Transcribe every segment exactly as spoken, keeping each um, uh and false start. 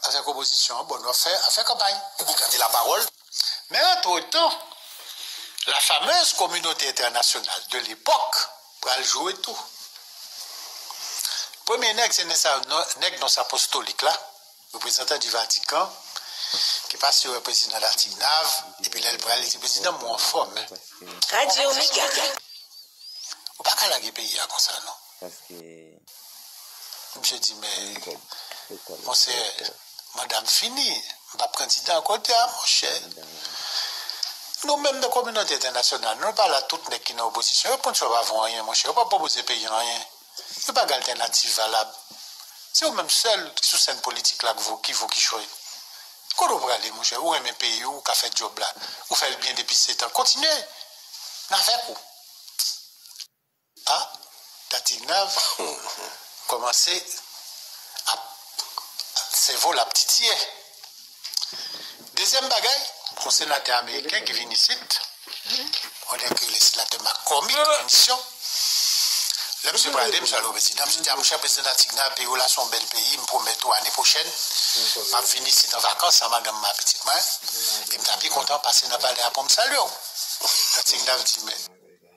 avèk opozisyon an, bon, nou ap fè, ap fè kanpay. Epi kante lapawòl. Men antretan, la fameuse communauté internationale de l'époque pral jwe tou. Premye nèg, se nèg sa, nèg Nons Apostolik la, reprezantan di Vatikan, ki pase wè prezidan Latignav, epi lè l prale, li di, "Prezidan, mwen anfòm." Radyo Mega. Ou pa ka lage peyi a konsa, non. Paske Misye di, "Men, monseyè, manda m fini. M p ap kandida ankò." L di, "A, monchè, nou menm nan kominote entènasyonal, nou pa la, tout nèg ki nan opozisyon, yo konn sa yo pa vo anyen, monchè. Yo p ap pwopoze peyi a anyen. Yo pa gen altènativ valab. Se ou menm sèl ki sou sèn politik la ki vo, ki vo kichòy. Kote w prale, monchè? Ou renmen peyi w, ou ka fè djòb la. Ou fè l byen depi sèt an. Kontinye. N avèk ou." A, Latignav kòmanse ap, sèvo l ap titiyè. Dezyèm bagay, yon senatè ameriken ki vin isit, yon nèg ki rele senatè McCormick, an misyon. Lè misye prale, misye al wè prezidan, misye di, "A, monchè, prezidan Latignav, peyi w la se yon bèl peyi, m pwomèt ou ane pwochèn, m ap vin isit an vakans, a madanm mwen, a pitit mwen, e m ta pi kontan pase nan palè a pou m salye w." Latignav di, "Men,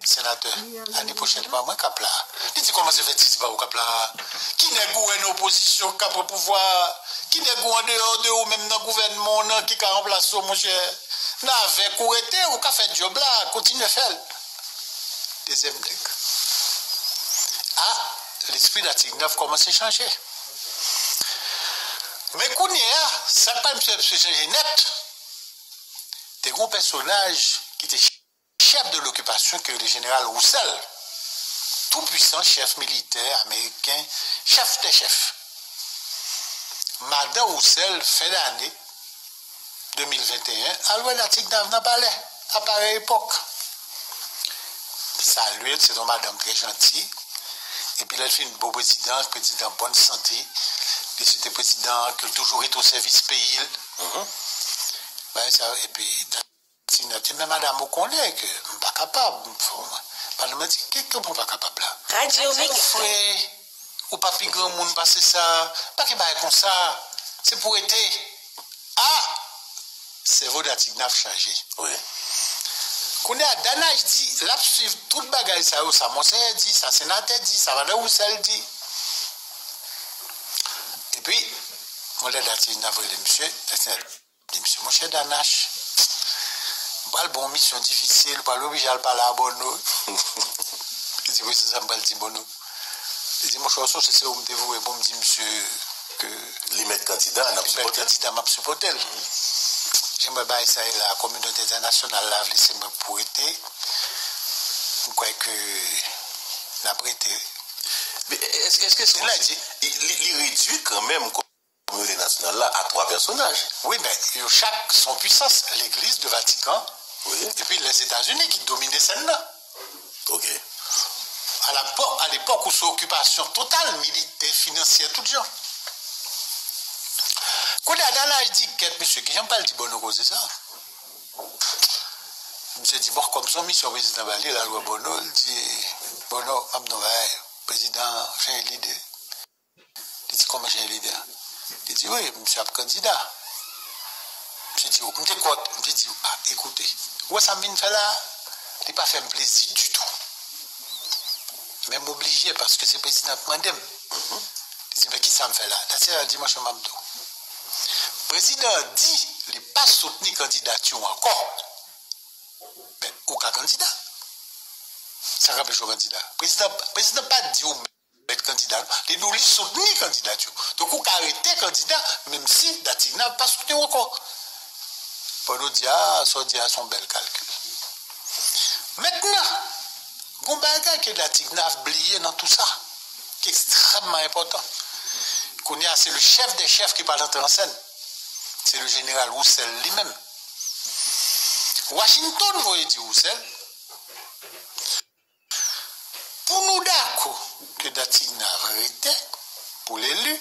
senatè, ane pwochèn, pa mwen k ap la." Li di, "Kòman se fè ti se pa ou k ap la? Ki nèg ou wè nan opozisyon k ap pran pouvwa a? Ki nèg ou andeyò de ou menm nan gouvènman w nan ki ka ranplase w, monchè? N avèk ou, rete, ou ka fè djòb la, kontinye fè l." Dezyèm nèg. A, lespri Latignav kòmanse chanje. Men kounye a, sa k pa misye, misye chanje nèt. Te gen yon pèsonaj ki te chèf de lokipasyon ki rele jeneral Roussel, tou pwisan, chèf militè ameriken, chèf dè chèf. Madan Roussel, fen dane de mil venteyen, al wè Latignav nan palè, a parèy epòk. Li salye l, se te yon madanm trè janti. Epi lè l fin bo prezidan, prezidan bòn sante, li swete prezidan ke l toujou rete o sèvis peyi l. Bagay sa yo, epi Latignav di, "Men madanm, ou konnen ke m pa kapab." Madanm nan di, "Ki, ki ou pa kapab la?" Radyo Mega. "Frè, ou pa pi granmoun pase sa. Pa gen bagay konsa. Se pou rete." A! Sèvo Latignav chanje. Wi. Kounye a, Danaj di, l ap swiv tout bagay sa yo, sa monseyè di, sa senatè di, sa madan Roussel di. Epi, yon lè Latignav rele misye, Latignav di, "Mesye, monchè Danach, m pral ba w yon misyon difisil, ou pral oblije al pale a Bòno." Li di, "Prezidan, sa m pral di Bòno?" Li di, "Monchè, w sonje se ou m te voye pou m di misye ke li mèt kandida, n ap li mèt sipòte l. Kandida, m ap sipòte l." Jan m wè bagay sa ye la, kominote entènasyonal la vle se mwen pou rete. M kwè ke n ap rete. Men èske, èske se li, li, li redui kanmenm kominote entènasyonal la a twa pèsonaj? Wi, men yo chak se yon pwisans. Legliz de Vatikan, wi, epi Lèzetazini ki domine sèn nan. Ok. A la po-, a lepòk ou sou okipasyon total, militè, finansyè, tout jan. Kounye a, Danaj di, "Kèt, mesye, kijan m pral di Bòno koze sa?" Misye di, "Bon, kòm se yon misyon prezidan ba li, l al wè Bòno, l di, 'Bòno, m ap di w yon bagay, prezidan chanje lide.'" Li di, "Kòman chanje lide a?" Li di, "Wi, misye ap kandida." Misye di, "M te kwè w t-," misye di, "A, ekoute, ou wè sa m vin fè la a? Li pa fè m plezi ditou. Men m oblije paske se prezidan k mande m." Li di, "Men kisa m fè la a?" Dati la di, "Monchè, m ap di w. Prezidan an di li pa soutni kandidati w ankò. Men ou ka kandida. Sa k anpeche w kandida? Prezidan, prezidan pa di w mèt kandida, non. Li di w li soutni kandidati w. Donk, ou ka rete kandida, menm si Latignav pa soutni w ankò. Bòno di, "A, sa w di a, se yon bèl kalkil." Mentnan, gon bagay ke Latignav bliye nan tou sa, ki ekstrèmman enpòtan. Kounye a, se le chèf dè chèf ki pral antre an sèn. Se le jeneral Roussel li menm. Washington voye di Roussel, pou nou dakò ke Latignav rete pou l eli,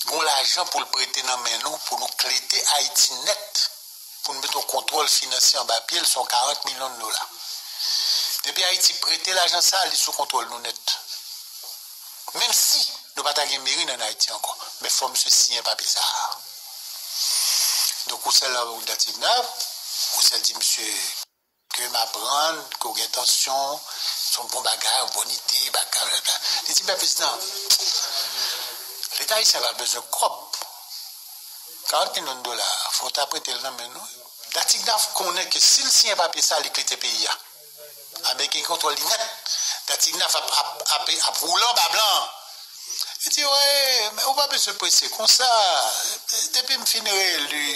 gon lajan pou l prete nan men nou pou nou klete Ayiti nèt, pou nou mete yon kontwòl finansye anba pye l, se yon karant milyon dola. Depi Ayiti prete lajan sa a, li sou kontwòl nou nèt. Menm si nou pa ta gen meri n ann Ayiti ankò. men fò misye siyen papye sa a. Donk, Roussel la wè Datignav, Roussel di misye ke m aprann ke w gen tansyon, se yon bon bagay, yon bon ide, bagay, bagay. Li di, men prezidan, Leta ayisyen pa bezwen kòb. Karant milyon dola, fò w ta prete l nan men nou. Datignav konnen ke si l siyen papye sa, li klete peyi a. Ameriken gen kontwòl li nèt. Datignav ap, ap, ap, ap woule anba blan an. Li di, wi, men ou pa bezwen prese konsa. Depi m fin reeli,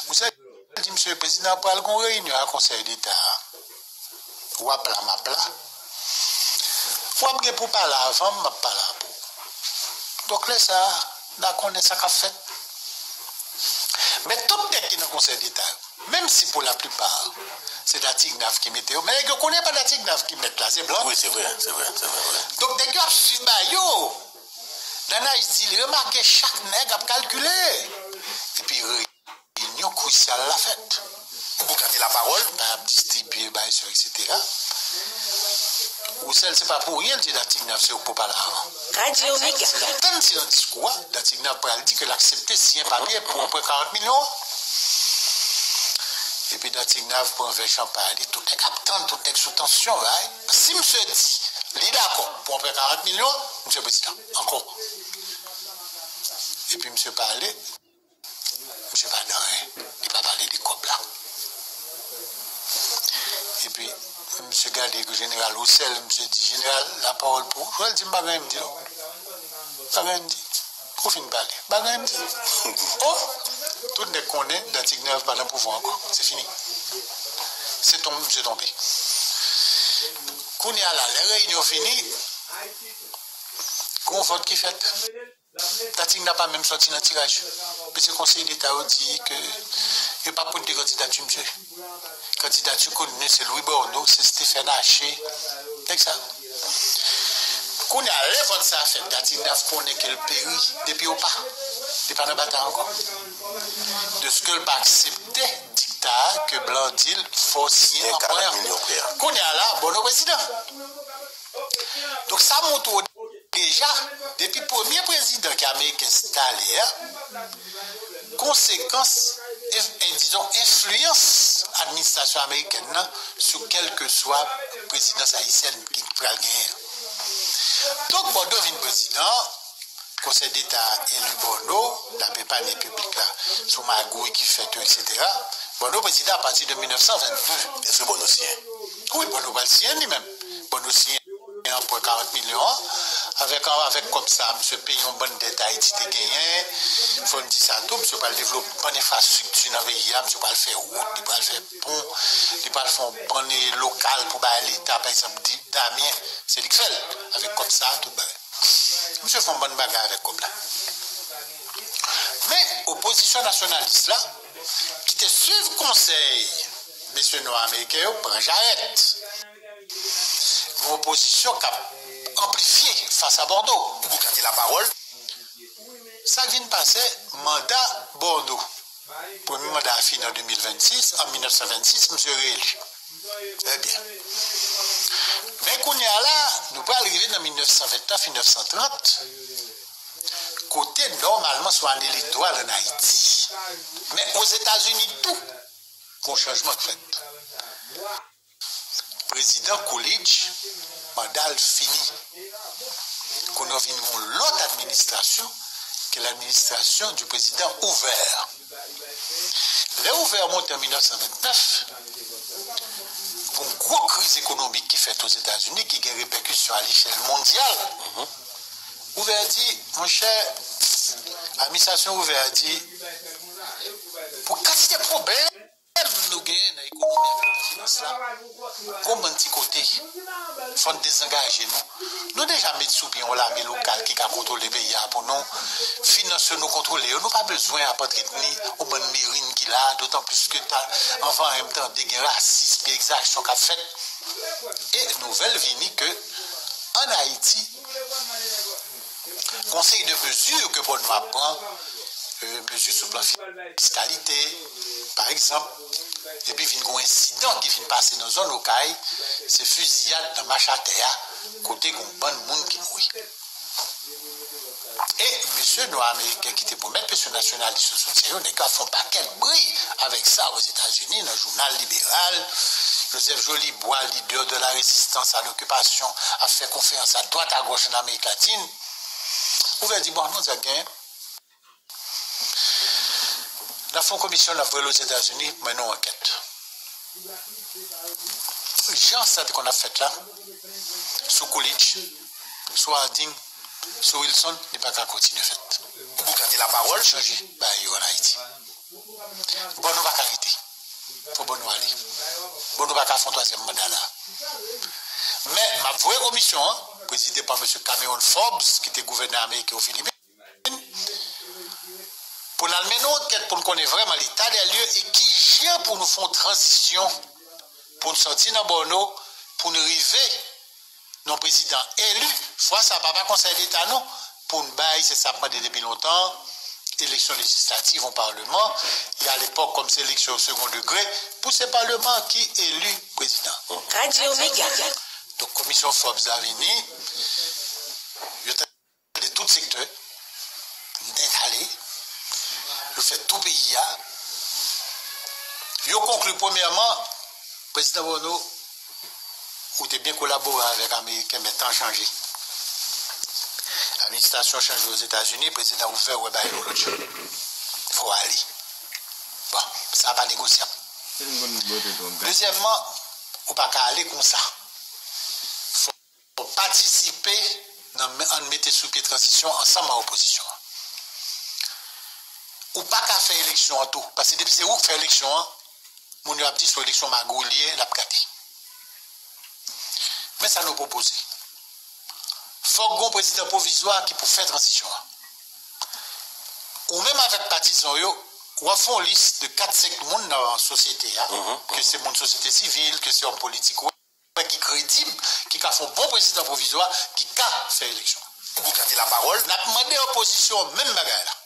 ou sa di, mesye prezidan, pral gon reyinyon a Konsèy Deta a. W ap la, m ap la. W ap gen pou pale avan m, m ap pale apre w. Donk, lè sa a, n a konnen sa k ap fèt. Men tout nèg ki nan Konsèy Deta yo, menm si pou laplipa, se Datignav ki mete yo, men nèg yo konnen pa Datignav ki mèt la, se blan. Wi, se vre, se vre, se vre, vre. Donk, nèg yo ap swiv ba yo. Nanaj di li remake chak nèg ap kalkile. Epi, reyinyon krisyal la fèt. Ou pou gade lapawòl. Bay ap distribye, bay sa, etsetera. Roussel, se pa pou ryen l di Datignav se ou k pou pale avan. Radyo Mega. Tann si nan diskou a, Datignav pral di ke l aksepte siyen papye pou anprè karant milyon an. Epi Datignav pran vè chanpay li, tout nèg ap tann, tout nèg sou tansyon, right? Si misye di li dakò pou anprè karant milyon, misye prezidan, ankò. Epi misye pale, misye pa di anyen, li pa pale de kòb la. Epi, misye gade jeneral Roussel, misye di, jeneral, lapawòl pou ou. Roussel di, m pa gen anyen m di non. M pa gen anyen m di. Ou fin pale. M pa gen anyen m di. Oh! Tout nèg konnen Datignav pa nan pouvwa ankò. Se fini. Se tonbe, misye tonbe. Kounye a la, lè reyinyon fini, gon vòt ki fèt. Datignav pa menm sòti nan tiraj. Mesye Konsèy Deta yo di ke yo p ap prete kandidati misye. Kandidati konnen se Louis Borno, se Stephen Haché. Nèg sa yo. Kounye a, lè vòt sa a fèt, Datignav konnen ke l peri depi opa. Li pa nan batay ankò. Dèske l pa aksepte dikta a ke blan di l fò w siyen anprè an. Kounye a la, Borno prezidan. Donk, sa montre w deja, depi premye prezidan ke Ameriken enstale a, konsekans, e, e, dizon, enfliyans administrasyon amerikèn nan sou kèlkeswa prezidans ayisyèn ki pral genyen an. Donk, Borno vin prezidan, Konsèy Deta eli Borno, l ap epanye piblik la sou magouy ki fèt yo, etsetera. Borno prezidan apati de mil nèf san vennde. Èske Borno siyen? Wi, Borno pral siyen li menm. Borno siyen anprè karant milyon an. Avèk, avèk kòb sa, misye peye yon bann dèt Ayiti te genyen. Fò n di sa tou, misye pral devlope bann enfrastrikti nan peyi a, misye pral fè wout, li pral fè pon, li pral fè yon bann lokal pou bay Leta, pa egzanp, di, Damyen, se li k fè l. Avèk kòb sa, tout bagay. Misye fè yon bann bagay avèk kòb la. Men, opozisyon nasyonalis la, ki te swiv konsèy mesye nwa ameriken yo, pran jarèt. Yon opozisyon k ap anplifye fas a Bòdo. Ou pou gade lapawòl. Sa k vin pase, manda Bòdo. Premye manda a fini an de mil vennsis, an mil nèf san vennsis, misye reyeli. Trè byen. Men kounye a la, nou pral rive nan mil nèf san venntan, mil nèf san trant, kote nòmalman se yon ane elektoral ann Ayiti. Men Ozetazini tou, gon chanjman k fèt. Prezidan Coolidge, manda l fini. Kounye a vin yon lòt administrasyon, ki ladministrasyon di prezidan Hoover. Lè Hoover monte an mil nèf san vennèf, gon gwo kriz ekonomik ki fèt Ozetazini, ki gen repèkisyon a lechèl mondyal. Hoover di, monchè, administrasyon Hoover di, pou kantite pwoblèm nou genyen nan ekonomi avèk nan finans la, gon bann ti kote, fò n dezangaje nou. Nou deja met sou pye yon lame lokal ki ka kontwole peyi a pou nou. Finans yo nou kontwole yo. Nou pa bezwen ap antretni yon bann merin ki la, dotan plis ke ta, anvan m tande gen rasism, gen egzaksyon k ap fèt. E nouvèl vini ke ann Ayiti, gon seri de mezi ke Bòno ap pran, e, mezi sou plan fiskalite, pa egzanp, epi vin gon ensidan ki vin pase nan zòn Okay, se fiziyad nan mach atè a, kote gon bann moun ki mouri. E mesye nwa ameriken ki te pwomèt mesye nasyonalis yo soutyen yo, nèg yo ap fè yon pakèt bri avèk sa Ozetazini, nan jounal liberal. Joseph Jolibois, leader de la résistance à l'occupation, ap fè konferans a dwat a gòch an Amerik Latin. Gouvènman di, bon, nou sa gen. N ap fè yon komisyon, n ap voye l Ozetazini pou mennen yon ankèt. Jan sa te konn ap fèt la, sou Coolidge, sou Harding, sou Wilson, li pa ka kontinye fèt. Ou pou gade lapawòl. Fò n chanje bagay yo ann Ayiti. Bon, nou pa ka rete. Fò bon nou ale. Bon, nou pa ka fè yon twazyèm manda la. Men, m ap voye komisyon an, prezide pa mesye Cameron Forbes, ki te gouvènè ameriken o Filipin, pou n al mennen yon ankèt pou n konnen vrèman leta dè lye e kijan pou nou fè yon tranzisyon pou n sòti nan Bòno, pou n rive nan prezidan eli, fwa sa pa pa Konsèy Deta non, pou n bay, se sa ap mande depi lontan, eleksyon lejislatif, yon palman, e alepòk kòm se eleksyon second degré, pou se palman ki eli prezidan. Radio Mega. Donk, komisyon Forbes la vini, yo de tout sektè, nèt ale, yo fè tou peyi a. Yo konkli, premyèman, prezidan Bòno, ou te byen kolabore avèk Ameriken, men tan chanje. Administrasyon chanje Ozetazini, prezidan ouvè wè bagay yon lòt jan. Fò w ale. Bon, sa pa negosyab. Dezyèmman, ou pa ka ale konsa. Fò w patisipe nan men- ann mete sou pye tranzisyon ansanm ak opozisyon an. Ou pa ka fè eleksyon an tou, paske depi se ou k fè eleksyon an, moun yo ap di se yon eleksyon magouye l ap gate. Men sa nou pwopoze. Fòk gen yon prezidan pwovizwa ki pou fè tranzisyon an. Ou menm avèk patizan w yo, w ap fè yon lis de kat senk moun nan sosyete a, ke se moun sosyete sivil, ke se òm politik, ou wè ki kredib, ki ka fè yon bon prezidan pwovizwa, ki ka fè eleksyon. Ou pou gade lapawòl. N ap mande opozisyon an menm bagay la.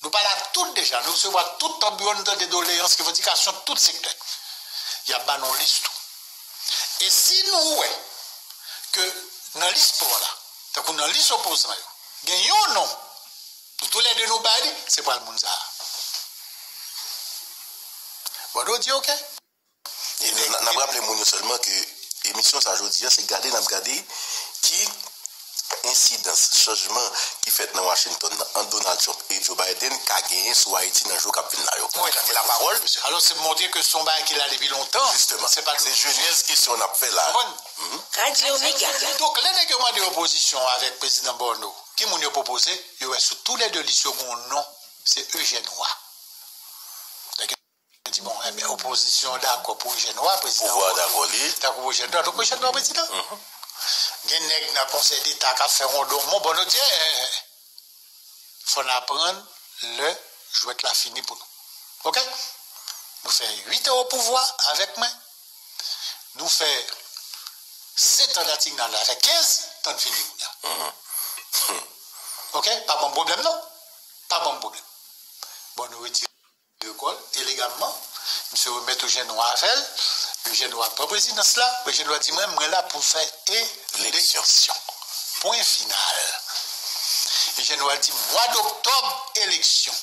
Nou pale ak tout deja, nou resevwa tout tanbou yo, nou tande doleyans, revandikasyon tout sektè. Y ap ba nou lis tou. E si nou wè ke nan lis pa w la, tankou nan lis opozan yo, gen yon non, nou toulède nou ba li, se pral moun sa a. Bon, nou di oke. E n- n ap raple moun yo sèlman ke emisyon sa jodi a, se gade n ap gade ki ensidans chanjman ki fèt nan Washington nan ant Donald Trump e Joe Biden ka genyen sou Ayiti nan jou k ap vin la yo. Mwen gade lapawòl. Alò, se montre ke se yon bagay ki la depi lontan. Jisteman. Se pa se jenèz kesyon n ap fè la. Konprann? Radio Mega. Donk, lè nèg yo mande opozisyon avèk prezidan Bòno, ki moun yo pwopoze? Yo wè sou toulède lis yo gen yon non, se Eugène Roy. Yo di, bon, enben, opozisyon an dakò pou Eugène Roy, prezidan Pouvwa dakò li. Dakò pou Eugène Roy. Donk, Eugène Roy prezidan. Gen nèg nan Konsèy Deta k ap fè wondonmon, bon, nou di, eh, eh, eh, fò n aprann lè jwèt la fini pou nou. Oke? Nou fè uit an o pouvwa avèk mwen. Nou fè sèt an Latignal la, fè kenz tan n fini kounye a. Oke? Pa ban m pwoblèm, non. Pa ban m pwoblèm. Bon, nou retire. Lekòl, elegamman, misye remèt Eugène Roy avè l. Eugène Roy pran prezidans la. Eugène Roy di, mwen, mwen la pou fè eleksyon. Pwen final. Eugène Roy di, mwa doktòb, eleksyon.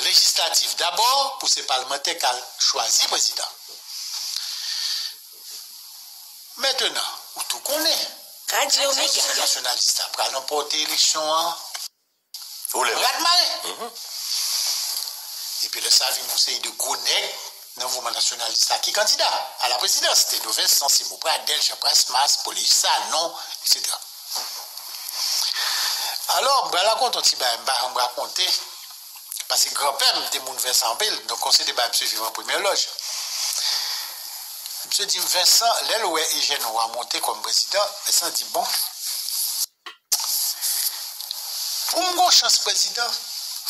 Lejislatif dabò, pou se palmantè k al chwazi prezidan. Mentenan, ou tou konnen. Radio Mega. Nasyonalis la pral ranpòte eleksyon an. Ou lè. Rat mare. Epi lè sa vin yon seri de gwo nèg nan mouvman nasyonalis la ki kandida a la prezidans, Tedros Vincent, Simon Pradel, Jean Price Mars, Poleis Sanon, etsetera. Alò, m pral rakonte yon ti bagay, m pa janm rakonte, paske granpè m te moun Vensan anpil, donk yon seri de bagay misye viv an premye lòj. Misye di m, Vensan, lè l wè Eugène Roy monte kòm prezidan, Vensan di, bon, pou m gen chans prezidan,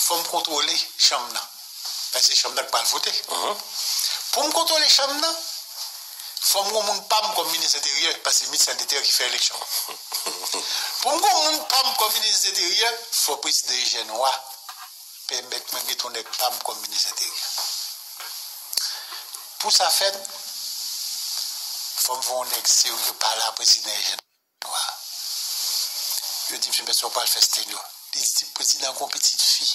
fò m kontwole chanm nan. Paske se chanm nan k pral vote. Pou m kontwole chanm nan, fò m gen moun pa m kòm minis enteryè, paske se minis enteryè ki fè eleksyon. Pou m gen moun pa m kòm minis enteryè, fò prezidan Eugène Roy pèmèt mwen mete yon nèg pa m kòm minis enteryè. Pou sa fèt, fò m voye yon nèg serye pale a prezidan Eugène Roy. Yo di, mesye, sa w pral fè Stenyo. Li di, prezidan gon pitit fi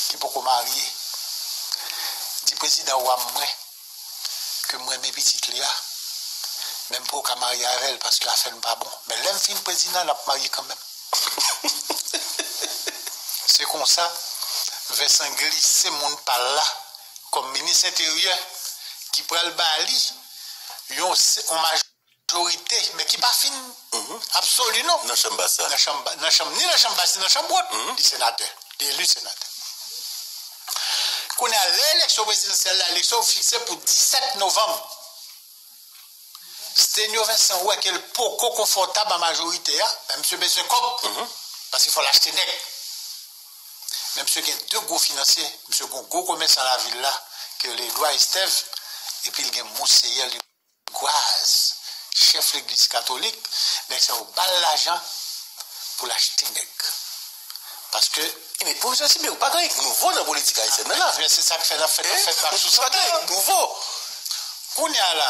ki poko marye. Di prezidan wa m mwen ke m renmen pitit li a, men m poko ka marye avè l paske afè n pa bon. Men lè m fin prezidan, n ap marye kanmenm. Se konsa, Vincent glise moun pa l la kòm minis enteryè ki pral ba li yon, se- yon majorite, men ki pa fin absoli non. Nan chanm bas la. Nan chanm, ba- nan chanm, ni nan chanm bas, ni nan chanm wot, li senatè. Li eli senatè. Kounye a, lè eleksyon prezidansyèl la, eleksyon fikse pou disèt novanm. Stenyo Vincent wè ke l poko konfòtab a majorite a, men misye bezwen kòb. Paske fò l achte nèg. Men misye gen de gwo finansye, misye gen gwo komèsan lavil la, ke rele Edouard Estève, epi l gen Monseyè Legras, chèf legliz katolik, nèg sa yo ba l lajan pou l achte nèg. Paske Men pwofesè Sibyè, ou pa gen anyen k nouvo nan politik ayisyèn nan la. Men se sa k fè n ap fè, n ap fè bak sou sa. Pa gen anyen k nouvo. Kounye a la,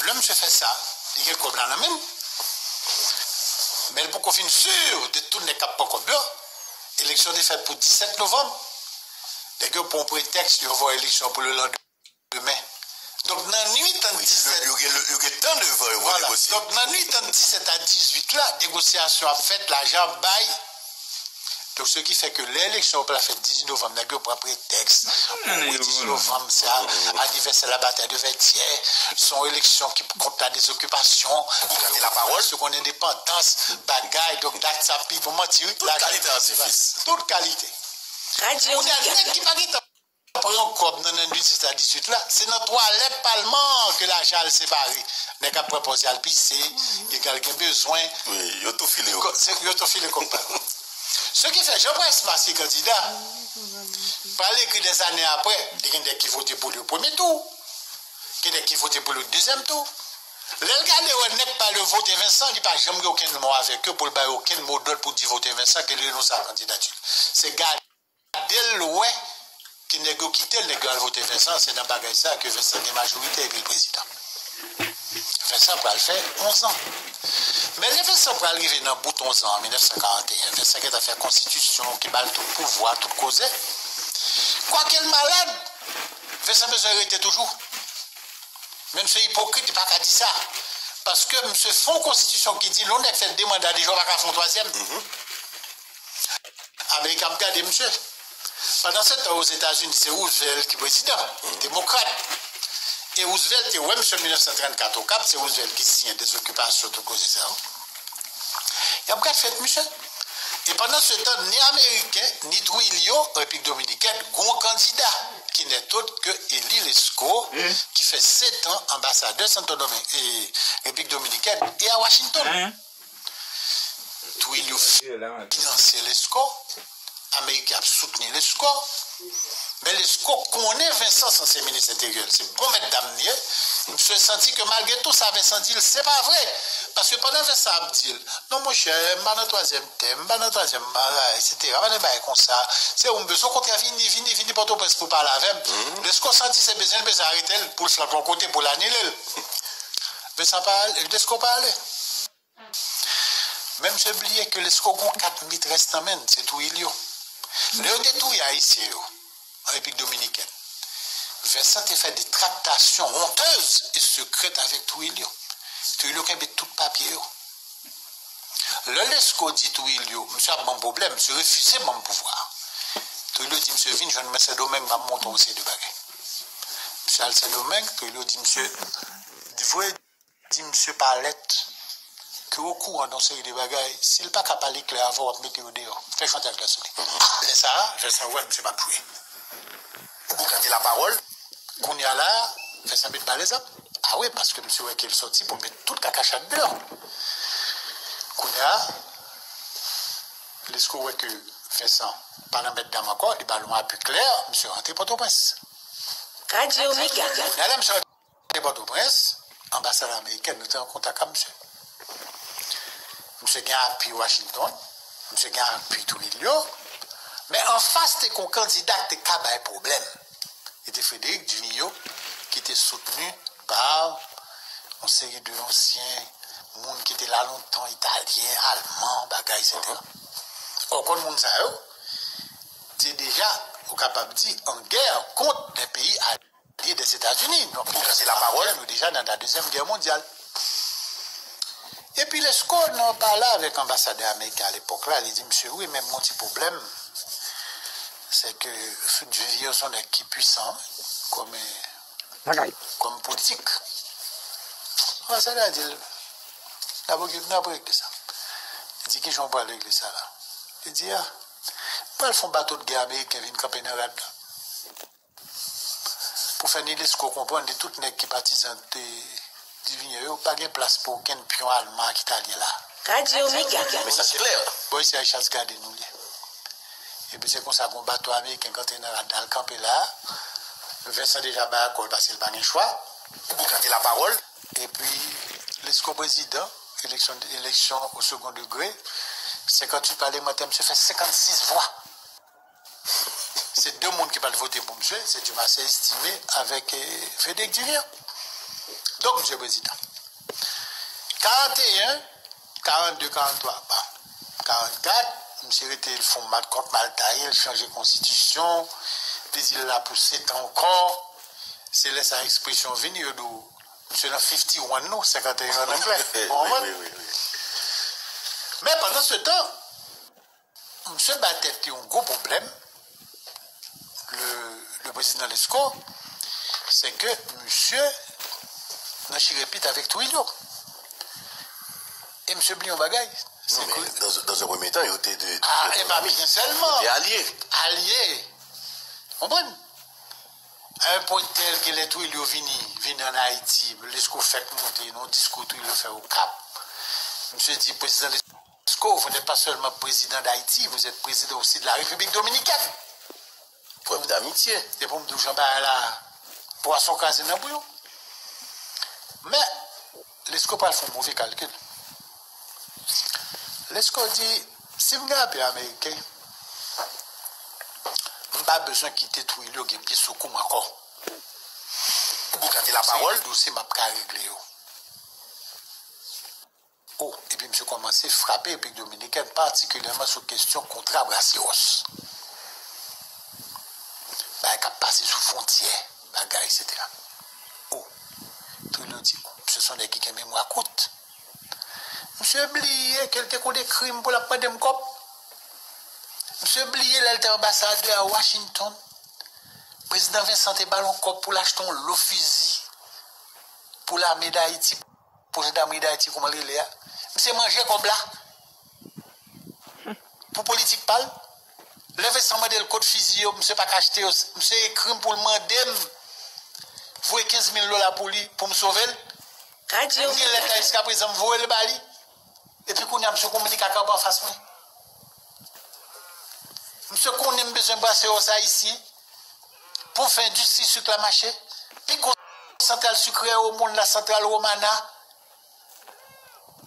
lè misye fè sa, li gen kòb la nan men l. Men l poko fin si de tout nèg k ap pran kòb yo. Eleksyon te fèt pou disèt novanm. Nèg yo pran yon pretèks, yo voye eleksyon pou le lendemain. Donk, nan nwit ant disèt, yo gen, yo gen tan devan yo pou negosye. Donk, nan nwit ant disèt a dizuit la, negosyasyon ap fèt, lajan ap bay. Donk, se ki fè ke lè eleksyon yo pral fèt dizuit novanm, nèg yo pran pretèks. Wi, dizuit novanm, se a- anivèsè labatay de Vètyè, se yon eleksyon ki kont la dezokipasyon, se konn endepandans, bagay, donk dat sa pi bon manti, wi. Tout kalite atifis. Tout kalite. Kounye a, nèg ki pa gen tan pran kòb nan, nan dizuit a dizuit la, se nan twalèt palman an ke lajan al separe. Nèg ap pran pòz y al pise, egal gen bezwen. Wi, yo tou file yo. Yo tou file kòb pa yo. Se ki fè, Jean Price Mars ki kandida, pral ekri dèzane apre, te gen nèg ki vote pou li o premye tou, gen nèg ki vote pou li o dezyèm tou. Lè l gade wè nèg pa yo vote Vincent, li pa janm gen okenn mo avèk yo pou l ba yo okenn mo dòd pou di vote Vincent, ke l renonse a kandidati l. Se gade Gade l wè ke nèg yo kite l, nèg yo al vote Vincent, se nan bagay sa ke Vincent gen majorite epi l prezidan. Vincent pral fè onz an. Men lè Vincent pral rive nan bout onz an an mil nèf san karant e en, Vincent gentan fè konstitisyon ki ba l tout pouvwa, tout koze. Kwake l malad, Vincent bezwen rete toujou. Men misye ipokrit, li pa ka di sa. Paske misye fè yon konstitisyon ki di lè yon nèg fè de manda deja, ou pa ka fè yon twazyèm. Amerik ap gade misye. Pandan se tan, Ozetazini, se Roosevelt ki prezidan, demokrat. E Roosevelt te wè misye mil nèf san trannkat Okap, se Roosevelt ki siyen dezokipasyon, tout koze sa yo. Y ap gad fèt misye. E pandan se tan, ni Ameriken, ni Trujillo, Repiblik Dominikèn, gon kandida ki nèt dòt ke Elie Lescot, ki fè sèt an anbasadè Santo Domingue, e Repiblik Dominikèn, e a Washington. Trujillo finanse Lescot, Ameriken ap soutni Lescot, men Lescot konnen Vincent sanse minis enteryè l, se bon mèt dam li ye. Misye santi ke malgre tou sa Vincent di l, se pa vre. Paske pandan Vincent ap di l, non monchè, m pa nan twazyèm tèm, m pa nan twazyèm bagay, etsetera, pa nan bagay konsa. Se ou m bezwen, okontrè, vini, vini, vini Pòtoprens pou pale avè m. Lescot santi se bezwen l bezwen arete l, pou l flanke yon kote, pou l anile l. Vincent pa ale, Lescot pa ale. Men misye bliye ke Lescot gon kat metrès nan men l, se Trujillo. Lè yo te touye Ayisyen yo an Repiblik Dominikèn, Vincent te fè de traktasyon honteuses et secrètes avèk Trujillo. Trujillo kenbe tout papye yo. Lè Lescot di Trujillo, misye ap ban m pwoblèm, misye refize ban m pouvwa a. Trujillo di misye, vin jwenn mwen Sendomeng, m ap montre w yon seri de bagay. Misye al Sendomeng, Trujillo di misye, di voye di misye pa lèt ke okouran de yon seri de bagay, si l pa ka pale klè avè w, w ap mete yo deyò. Fè chantaj la sou li. Lè sa a, Vincent wè misye p ap jwe. Ou pou gade lapawòl. Kounye a la, Vincent met ba lèzòm. A wi, paske misye wè ke l sòti pou l met tout kakachat deyò. Kounye a, Lescot wè ke Vincent pa nan mèt dam ankò, li ba l yon api klè, misye rantre Pòtoprens. Radyo Mega. Kounye a la, misye te Pòtoprens, anbasad amerikèn, nou te an kontak ak misye. Misye gen apui Washington, misye gen apui Trujillo, men anfas te gen yon kandida ki te ka bay pwoblèm. Li te Frédéric Duvigneau, ki te soutni pa yon seri de ansyen moun ki te la lontan, italyen, alman, bagay, etsetera. Ou konn moun sa yo, te deja, ou kapab di, an gè kont de peyi alye Dèzetazini. Donk, pou kase lapawòl, nou deja nan la Dezyèm Gè Mondyal. Epi Lesko, nan pale avèk anbasadè ameriken alepòk la, li di, "Misye, wi, men m gon ti pwoblèm. Se ke Duvivien se yon nèg ki pwisan, wi, kòm, kòm politik." Anbasadè a di l, "N ap regle, n ap regle sa." Li di, "Kijan w pral regle sa la?" Li di, "A, m pral fè yon bato de gè ameriken vin kanpe nan rad la." Pou fè ni Lesko konprann, li tout nèg ki patizan de Duvivien yo, pa gen plas pou okenn pyon alman ak italyen la. Radyo Mega. Mesaj klè. Bò isi a, e chans gade nou li. Epi se konsa, gon bato ameriken k antre nan rad la, l kanpe la. Vincent deja bay akò l, paske l pa gen chwa. Pou kase lapawòl. Epi, Lesko prezidan, eleksyon, eleksyon o segon degre, senkanntuit palemantè, misye fè senkannsis vwa. Se de moun ki pa t vote pou misye, se Dumarsais Estimé avèk, eh, Frédéric Duvivien. Donk, misye prezidan. Karanteyen, karannde, karanntwa, bon, karannkat, misye rete, l fè yon mat kont, mal taye, l chanje konstitisyon, li di l la pou sèt an ankò. Se lè sa ekspresyon vini, yo di w, misye nan fifty-one nou, senkannteyen an anglè. Ou konprann? Wi, wi, wi, wi. Men pandan se tan, misye bay tèt li yon gwo pwoblèm, le, le président Lesko, se ke misye nan chire pit avèk Trujillo. E misye bliye yon bagay. Non, men, dans, dans un premier temps, yo te de, de, ah, e pa byen sèlman. Yo te alye. Alye. Konprann? A yon pwen tèl ke lè Trujillo vini, vini ann Ayiti, Lesko fèk monte nan yon diskou Trujillo fè Okap. Misye di, président Lesko, vous n'êtes pas seulement président d'Haïti, vous êtes président aussi de la République dominicaine. Prèv damitye. E pou m di w jan bagay la, pwason kraze nan bouyon. Men, Lesko pral fè yon move kalkil. Lesko di, si m gen apui ameriken, m pa bezwen kite Trujillo gen pye sou kou m ankò. Ou pou kante lapawòl. Se de dosye m ap ka regle yo. O, epi misye kòmanse frape Repiblik Dominikèn, patikilyèman sou kesyon kontra Brasewòs. Bagay k ap pase sou fwontyè, bagay, etsetera. O, Trujillo di, misye se yon nèg ki gen memwa kout. Misye bliye ke l te gon de krim pou l ap mande m kòb. Misye bliye lè l te anbasadè a Washington. Prezidan Vincent te ba l yon kòb pou l achte yon lo fizi pou lame Dayiti, pou jandamri Dayiti, kòman l rele a. Misye manje kòb la. Pou politik pa l. Lè Vincent mande l kot fizi yo, misye pa ka achte yo. Misye ekri m pou l mande m voye kenz mil dola pou li, pou m sove l. M gen lèt la jiskaprezan, m voye l ba li. Epi kounye a, misye kominike ak anba anfas mwen. Misye konnen m bezwen Brasewòs ayisyen pou fè endistri sik la mache. Pi gwo santral sikrè o monn la, Santral Romana.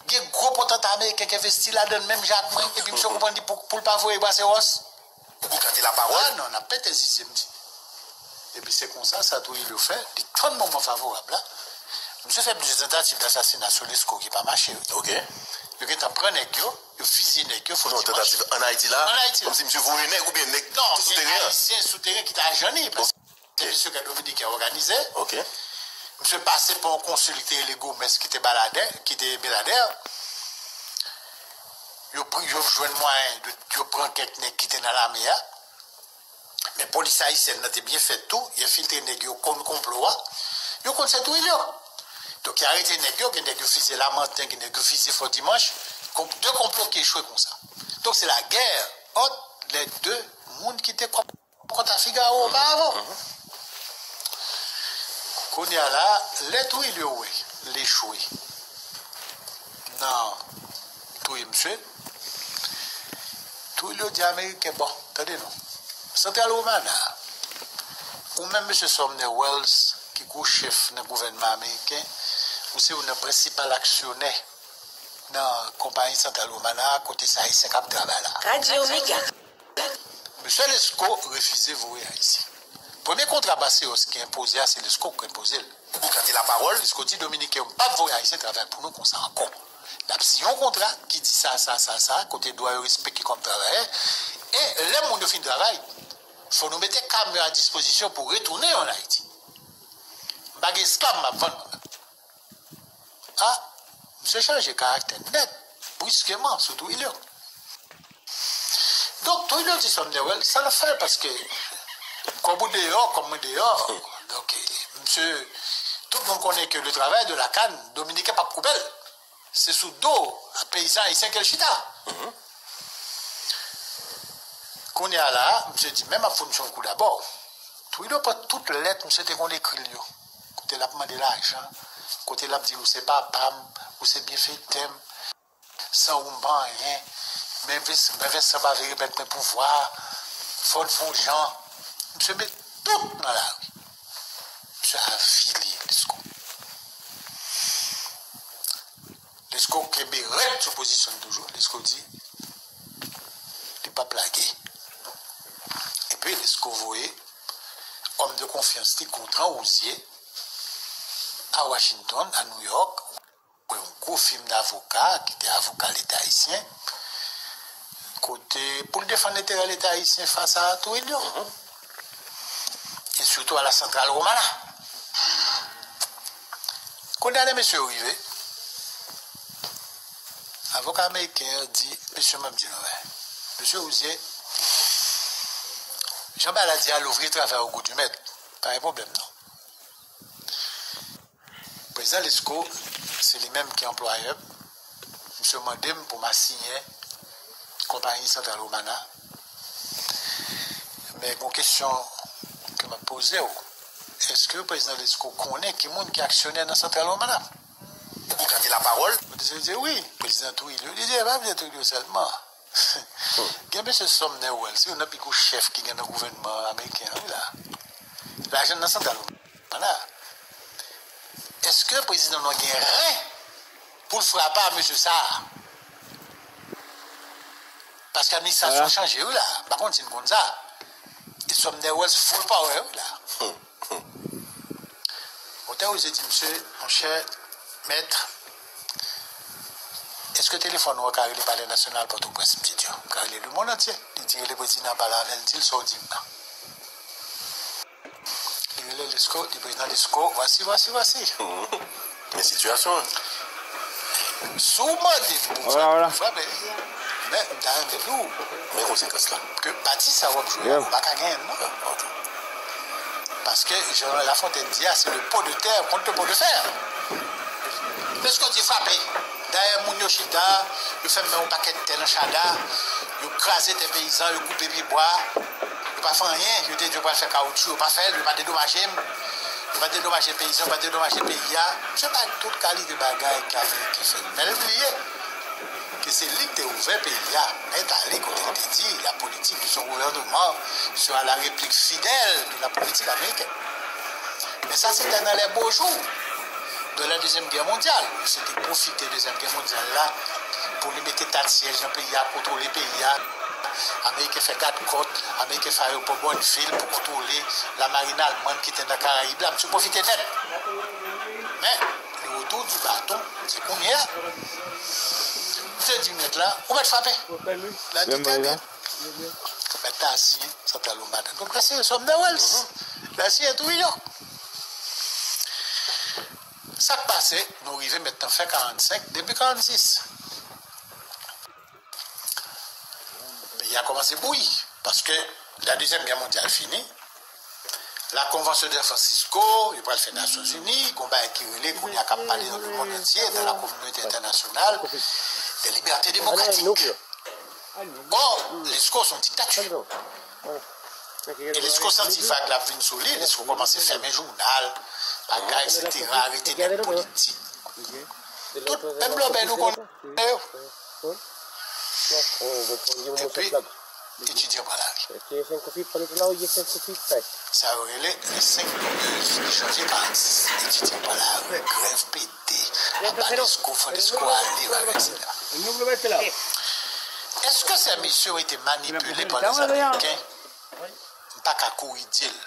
Gen gwo potanta ameriken k envesti ladan l menm jan ak mwen, epi misye konprann li pou, pou l pa voye Brasewòs. Ou pou kante lapawòl? A non, n ap pete zizye, m di. Epi se konsa, sa Trujillo fè, li tann moman favorab la. Misye fè plizyè tantativ dasasina sou Lesko ki pa mache, wi. Ok. Yo gentan pran nèg yo, yo fizye nèg yo, fò dimanch. Tantativ ann Ayiti la? Ann Ayiti la. Kòmsi misye voye nèg oubyen nèg tou sou teren an? Non, gen Ayisyen sou teren ki t ajanni, paske se misye ke Dominiken òganize. Ok. Misye pase pa yon konsil ki te rele Gomes, ki te Baladè, ki te Beladè. Yo pri, yo jwenn mwayen de, yo pran kèk nèg ki te nan lame a. Men polis ayisyèn nan te byen fèt tou, yo enfiltre nèg yo konn konplo a. Yo konn se Trujillo. Donk, yo arete nèg yo, gen nèg yo fizye Lamanten, gen nèg yo fizye Fò Dimanch. Konp-, de konplo ki echwe konsa. Donk, se la guerre entre les deux moun ki te kòm kont a Figaro oparavan. Kounye a la, lè Trujillo wè l echwe nan touye misye, Trujillo di Ameriken, bon, tande non. Santral Romana, ou menm, mesye Sumner Welles, ki gwo chèf nan gouvènman ameriken, ou se youn nan prensipal aksyonè nan konpayi Santral Romana a, kote se Ayisyen k ap travay la. Radyo Mega. Mesye Lesko refize voye Ayisyen. Premye kontra Brasewòs ki enpoze a, se Lesko ki enpoze l. Ou pou kante lapawòl? Lesko di Dominiken yo, m p ap voye Ayisyen travay pou nou konsa ankò. N ap siyen yon kontra ki di sa, sa, sa, sa, kote dwa yo respekte kòm travayè. E lè moun yo fin travay, fò nou mete kamyon a dispozisyon pou retounen yo ann Ayiti. M pa gen esklav m ap vann. A, misye chanje karaktè nèt, briskeman, sou Trujillo. Donk, Trujillo di Sumner Wells, sa l ap fè, paske kòb ou deyò, kòb mwen deyò. Donk, eh, misye, tout moun konnen ke le travail de la canne, Dominiken p ap koupe l. Se sou do peyizan ayisyen ke l chita. Kounye a la, misye di, men m ap fout misye yon kou dabò. Trujillo pran tout lèt misye te konn ekri l yo. Kote l ap mande lajan, kote l ap di l, ou se papa m, ou se byenfetè m, san ou m pa anyen, men Vis-, men Vincent pa vle remèt mwen pouvwa a, fò n fè yon jan. Misye met tout nan lari. Misye avili Lesko. Lesko kenbe rèd sou pozisyon l toujou. Lesko di, li p ap lage. Epi Lesko voye òm de konfyans li, Gontran Wozier, a Washington, a New York, yon gwo fim davoka ki te avoka Leta ayisyen, kote pou l defann enterè Leta ayisyen fas a Trujillo. E sitou a la Central Romana. Kounye a lè mesye yo rive, avoka ameriken an di, mesye, m ap di nou, mesye Wozier, jan bagay la di a, l'ouvrier travaille au goût du maître. Pa gen pwoblèm non. Prezidan Lesko, se li menm ki anplwayè m. Misye mande m pou m asiyen konpayi Central Romana. Men gon kesyon ke m ap poze w. Èske prezidan Lesko konnen ki moun ki aksyonè nan Central Romana? Ou ka di lapawòl? Mwen te di wi, prezidan Trujillo. Li di, e pa prezidan Trujillo sèlman. Gen mesye Sumner Wells, se youn nan pi gwo chèf ki gen nan gouvènman ameriken an, wi la. Lajan nan Central Romana. Èske prezidan nou an gen ren pou l frape a mesye sa a? Paske administrasyon chanje, wi la. M pa konn si n konn sa. E Sumner Wells full power, wi la. Motè Woze di, misye, monchè, mèt, èske telefòn ou an ka rele Palè Nasyonal Pòtoprens? Misye di, m ka rele lemonn antye. Li di, rele prezidan an, pale avè l, di l sa w di m nan. Li rele Lesko, li prezidan Lesko, vwasi, vwasi, vwasi. Men sitiyasyon an. Si w mande m pou frape, men m ta renmen di w. Men konsekans la. Ke pati sa w ap jwe a, ou pa ka genyen l non. Paske, jan Lafontaine di a, se le pot de terre contre le pot de fer. Lesko di frape. Dayè moun yo chita, yo fè m yon pakèt tè nan Chada, yo kraze tè peyizan, yo koupe pye bwa. Yo pa fè anyen, yo te di yo pral fè kawotchou, yo pa fè l, yo pa dedomaje m. Yo pa dedomaje peyizan, yo pa dedomaje peyi a. Misye bay tout kalite bagay ke Ameriken fè. Men l bliye ke se li ki te ouvè peyi a nèt ale, kote l te di, la politique de son gouvernement sera la réplique fidèle de la politique américaine. Men sa se te nan les beaux jours de la Deuxième Guerre mondiale. Misye te pwofite Dezyèm Gè mondyal la pou li mete Tatsyèj nan peyi a, kontwole peyi a. Ameriken fè gadkòt, Ameriken fè ayewopò Bonneville pou kontwole lamarin almann ki te nan Karayib la. Misye pwofite nèt. Men, le retour du bâton, se kounye a. Misye di nèt la, ou mèt frape. La di trè byen. Mèt la siyen Central Romana. Donk, la siyen Sumner Wells. La siyen Trujillo. Sa k pase, nou rive mèt nan fen karannsenk, debi karannsis. Peyi a kòmanse bouyi, paske la Dezyèm Gè mondyal fini, la Convention de San Francisco, yo pral fè Nasyonzini, gon bagay ki rele kounye a k ap pale nan lemonn antye, dans la communauté internationale, des libertés démocratiques. Ò, Lesko se yon diktati. E Lesko santi vag la ap vin sou li, Lesko kòmanse fèmen jounal, bagay, etsetera, arete nèg politik. Tout menm lòbèy nou konnen yo. Epi, etidyan pran lari. Sa yo rele les cinq glorieuses de janvier karannsis. Etidyan pran lari, grèv pete, aba Lesko, fò Lesko ale, bagay, etsetera. Èske sè misye yo te manipile pa lèzameriken? M pa ka kouri di l.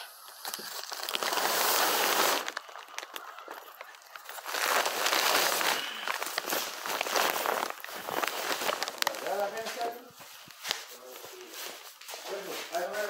Ha?